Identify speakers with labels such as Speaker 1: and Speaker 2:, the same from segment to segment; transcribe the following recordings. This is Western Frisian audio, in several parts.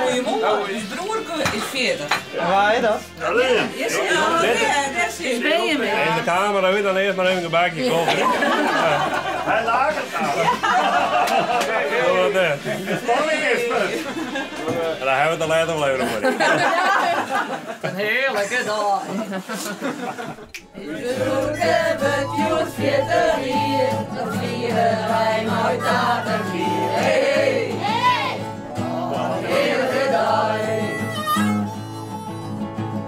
Speaker 1: Goeiemoarn, ús broerke is 40.
Speaker 2: En wa is dat?
Speaker 3: In de kamer uit, dan earst mar even in gebakje kofje.
Speaker 4: Hy laket al. De spanning is fuort.
Speaker 3: En dan hawwe we it der letter wol even oer.
Speaker 1: In hearlike dei. Us broerke wurdt hjoed 40 jier, dat fiere wy mei taart en bier. Hey, hey, wat in hearlike dei.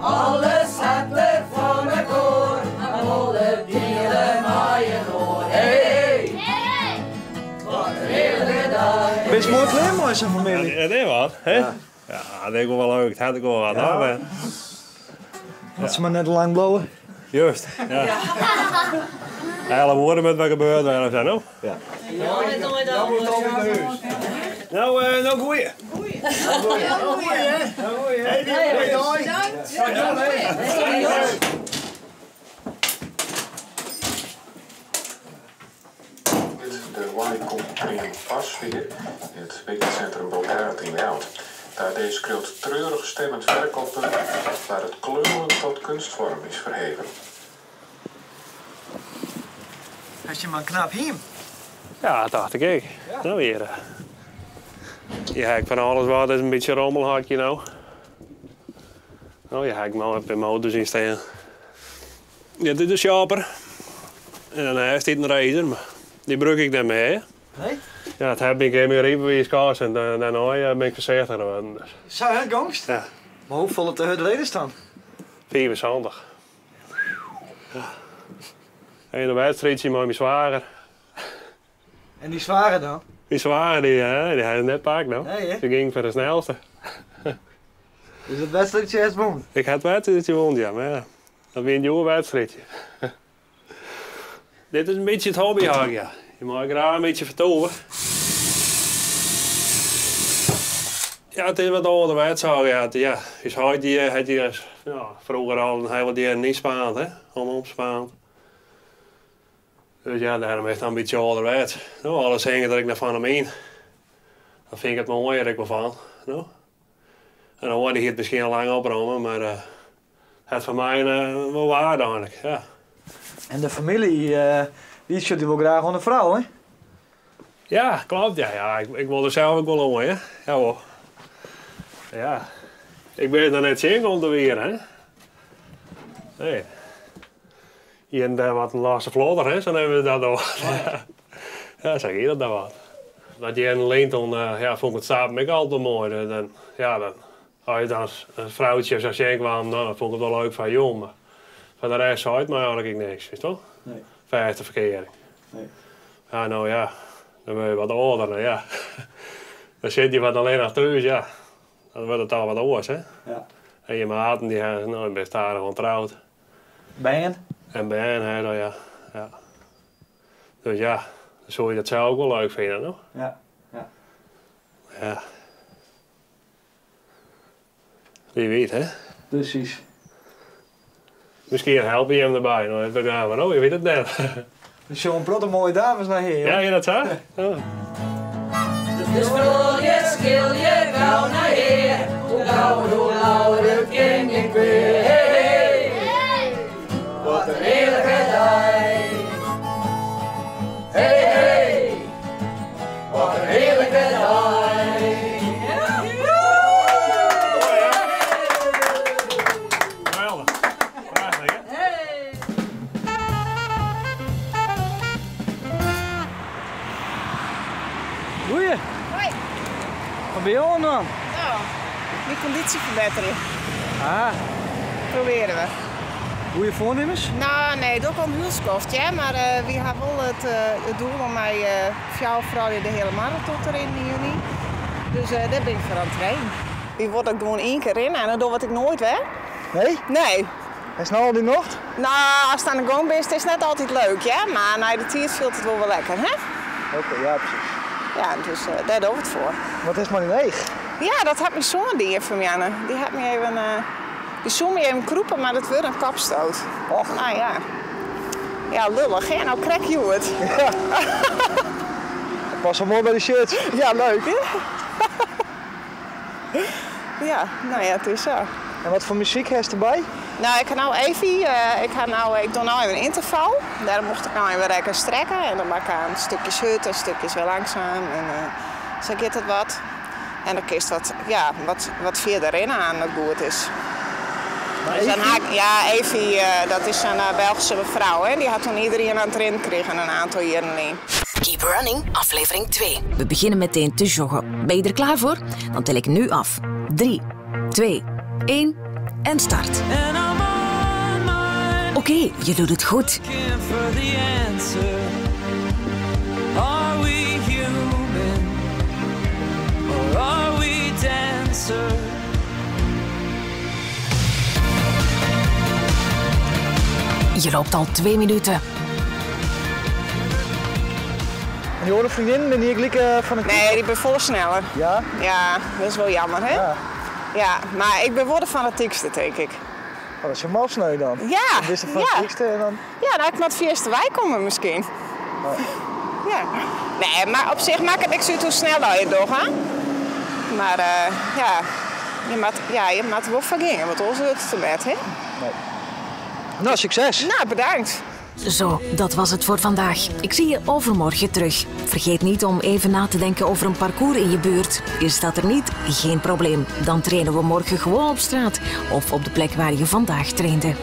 Speaker 1: Alles hertlik fan elkoar, wy wolle diele mei inoar. Hey, hey, wat in hearlike dei.
Speaker 2: Bist moai klear mei sa'n famylje?
Speaker 3: Ja, dat is wat, hè? Ja, dat is wol leuk. Dat hat ik wol wat.
Speaker 2: Ja. Dat se mar net lang bliuwe.
Speaker 3: Juist, ja. Hele woorden met wat gebeurd en zo, no?
Speaker 2: Ja.
Speaker 3: Nou, nou goeie.
Speaker 2: Goeie, hè? Goeie, hè?
Speaker 5: De Wye Pasveer in het winkelcentrum Bogaert yn Ljouwert. It AD skriuwt treurig stemmend verkooppunt waar het klungelen tot kunstvorm is verheven.
Speaker 2: Hast je mar in knap hiem?
Speaker 3: Ja, tocht ik ek. No hjir. Hjir ha ik fan alles wat, is in bytsje rommelhokje no. No, hjir ha ik no in pear motors yn stean. Dit is de sharper. En dêrneist stiet in racer, mar dy brûk ik net mear.
Speaker 2: Nee?
Speaker 3: Ja, it hat my in kear myn rydbewiis koste en dêrnei bin ik foarsichtich wurden. Dus.
Speaker 2: Sa hurd gongst?
Speaker 3: Ja.
Speaker 2: Mar hoefolle te hurd ridest dan?
Speaker 3: 75. Ja. En in wedstriidsje mei myn swager.
Speaker 2: En dy swager dan?
Speaker 3: Dy swager dy, dy hat it net pakt no.
Speaker 2: Nee, hè?
Speaker 3: Se gyng foar de snelste.
Speaker 2: Dus it wedstriidsje hast wûn?
Speaker 3: Ik ha it wedstriidsje wûn, ja, mar ja, dat wie in djoer wedstriidsje. Dit is in bytsje it hobbyhok, ja. Je meie graach in bytsje fertoeve. Ja, it is wat âlderwets al, ja. Ja, ús heit dy hat hjir ja, froeger al in hiel wat jierren ynspaand, hè, om omspaand. Dus ja, dêrom is it dan in bytsje âlderwets. No, alles hinget der ek noch fan him yn. Dan fyn ik it moaier ek wol fan, no. En de oar dy hie it miskien al lang opromme, mar hat foar my wol waarde eigenlik, ja.
Speaker 2: En de famylje, dy sjocht dy wol graach oan de frou, hè?
Speaker 3: Ja, kloppet, ja. Ja, ik wol der sels ek wol oan, ja. Jawol. Ja. Ik bin der net tsjin om te wieren, hè. Nee. Hjir en dêr wat in losse flodder, hè, sa neame we dat al. Ja, sa gie dat dan wat. Dat jierren lyn toen ja, fûn ik it stappen ek altyd wol moai. Dus dan, ja, dan, as je dan in froutsje sa sjen kwamen, no, dan fûn ik it wol leuk foar jong, mar foar de rest sei it my eigenlik ek niks, witst wol?
Speaker 2: Nee.
Speaker 3: Fêste ferkearing.
Speaker 2: Nee.
Speaker 3: Ja, no ja, dan wurde je wat âlder, no ja. Dan sitte je wat allinnich thús, ja. Dan wurdt it al wat oars, hè.
Speaker 2: Ja.
Speaker 3: En je maten, dy ha, no, binne stadichoan troud.
Speaker 2: Bern?
Speaker 3: En bern ha dan, ja. Ja. Dus ja, dan soe je dat sels ek wol leuk fine, no?
Speaker 2: Ja, ja.
Speaker 3: Ja. Wie weet, hè?
Speaker 2: Presys.
Speaker 3: Miskien helpe je him derby, no, dat gaan we no, je wit it net.
Speaker 2: Der sjogge in protte moaie dames nei hjir,
Speaker 3: Ja, is dat sa? Ja.
Speaker 1: Dus froulju, skilje gau nei hjir. Hoe gauer, hoe lauwer, it kin gjin kwea. Hey, hey, wat in hearlike dei. Hey, hey, wat in hearlike dei.
Speaker 3: Geweldich. Prachtich, hè?
Speaker 2: Goeie.
Speaker 6: Hoi.
Speaker 2: Wat binne jo oan it dwaan?
Speaker 6: No, myn kondysje ferbetterje.
Speaker 2: Ah.
Speaker 6: Probearje we.
Speaker 2: Goeie foarnimmens?
Speaker 6: No, nee, doch ik al in hiel skoft, hear. Mar wy ha wol it doel om mei fjouwer froulju de heale maraton te rinnen yn juny. Dus dêr bin ik foar oan it trainen. Wy wolle dat gewoan ien kear rinne en dan dogge we it ek noait wer.
Speaker 2: Nee?
Speaker 6: Nee.
Speaker 2: Hast no al dyn nocht?
Speaker 6: No, ast oan de gong bist, is it net altyd leuk, hear. Mar nei de tiid fielt it wol wer lekker, hè?
Speaker 2: Oké, ja, presys.
Speaker 6: Ja, dus dêr dogge we it foar.
Speaker 2: Wat is mei dyn each?
Speaker 6: Ja, dat hat myn soan dien fan moarn. Dy hat my even, dy soe my even krûpe, mar dat wurde in kopstoot.
Speaker 2: Och.
Speaker 6: No ja. Ja, lullich, hè? No krekt hjoed.
Speaker 2: Ja. Past wel mooi bij de shirt.
Speaker 6: Ja, leuk hè? Ja, nou ja, het is zo.
Speaker 2: En wat voor muziek heeft erbij?
Speaker 6: Nou, ik ga nou even, ik, ga nou, ik doe nou even een interval. Daarom mocht ik nou even rekken en strekken. En dan maak ik een stukje hut en stukjes wel langzaam. En zo gaat het wat. En dan kiest wat, ja, wat verder rennen aan dat goed is.
Speaker 2: Maar
Speaker 6: Dus dan
Speaker 2: Evie?
Speaker 6: haak, ja, Evie, dat is een Belgische mevrouw. Hè? Die had toen iedereen aan het rennen gekregen een aantal jaren in.
Speaker 7: Keep Running, aflevering 2. We beginnen meteen te joggen. Ben je er klaar voor? Dan tel ik nu af. 3, 2, 1 en start. Oké, je doet het goed.
Speaker 1: For the answer. Are we human or are we dancer?
Speaker 7: Je loopt al 2 minuten.
Speaker 2: En die andere vriendin, ben die gelijk van het
Speaker 6: Nee, die ben volle sneller.
Speaker 2: Ja?
Speaker 6: Ja, dat is wel jammer, hè?
Speaker 2: Ja.
Speaker 6: Ja, maar ik ben wel de fanatiekste, denk ik.
Speaker 2: Oh, dat is een malsneu dan.
Speaker 6: Ja,
Speaker 2: Dan is de fanatiekste en dan...
Speaker 6: Ja, nou, ik moet via de wijk komen misschien.
Speaker 2: Oh.
Speaker 6: Ja. Nee, maar op zich maakt het niks uit hoe snel dat je doorgaat. Maar ja, je moet, ja, je moet wel vergingen, want anders wordt het te bed, hè?
Speaker 2: Nee. Nou, succes!
Speaker 6: Nou, bedankt.
Speaker 7: Zo, dat was het voor vandaag. Ik zie je overmorgen terug. Vergeet niet om even na te denken over een parcours in je buurt. Is dat er niet? Geen probleem. Dan trainen we morgen gewoon op straat of op de plek waar je vandaag trainde.